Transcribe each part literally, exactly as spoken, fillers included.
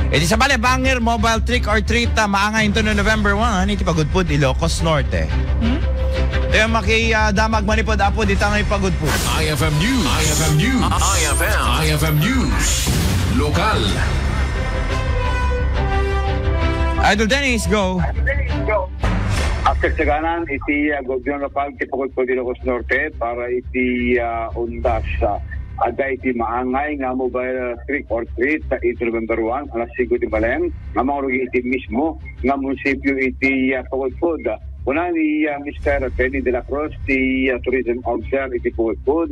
Iti sabali, Banger Mobile Trick or Treat, ah, maangay inton November one, iti Pagudpud, Ilocos Norte. Hmm? Tayo maki, ah, damag manipod, Apo, dita nga ipagudpud. I F M News. I F M News. I F M. I F M News. Lokal. Idol Dennis, go. Agsagsaganan iti, ah, gobyerno lokal ti Pagudpud, Ilocos Norte para iti, ah, undas, ah, adda iti maangay nga mobile, ah, trick or treat, ah, iti November one, alas singko ti malem, nga mangrugi iti mismo nga munisipyo iti, ah, Pagudpud. Kuna ni, ah, Mister Benny de la Cruz, ti, ah, tourism officer iti Pagudpud,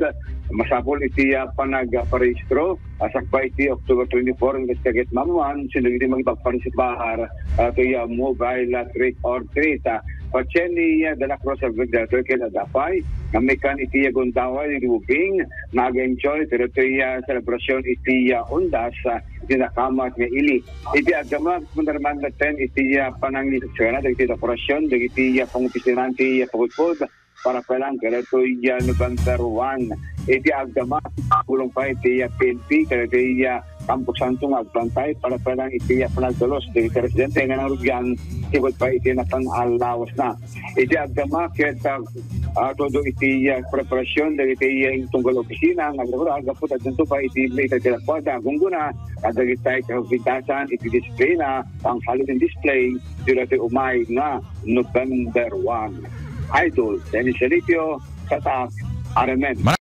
masapul iti, ah, panagparehistro, ah, sakbay iti October twenty-four nga ket mamuan, sino iti makipagpartisipar, ah, iti, ah, mobile, ah, trick or treat, ah. Patien ni, ah, de la Cruz Alvin Deltoy ken adda pay nga maikan iti, ah, gundaway iti ubing nga ag-enjoy iti daytoy, ah, selebrasyon iti, ah, undas, ah, iti nakamat nga ili. Iti agdama, Commander Mandaten iti, ah, panangisagana dagiti dekorasyon dagiti, ah, pangopisinaan ti, ah, Pagudpud para pay laeng kadagitoy, ah, November one. Iti agdama, agulong pay iti, ah, P N P kadagitoy, ah, Campo Santo nga agbantay para pay laeng iti, ah, panagdalus dagiti residente nga nangrugian, sipud pay iti napan a lawasna. Iti agdama ket, ah, ah, todo iti, ah, preparasyon dagiti, ah, tunggal opisina nga agdama gapu ta addanto pay iti maysa ti lapuada, gunggona, kadagiti kapintasan iti disiplina, ang holiday display, ditoy umay nga November one. Idol Dennis Salipio, Tatak, R M N.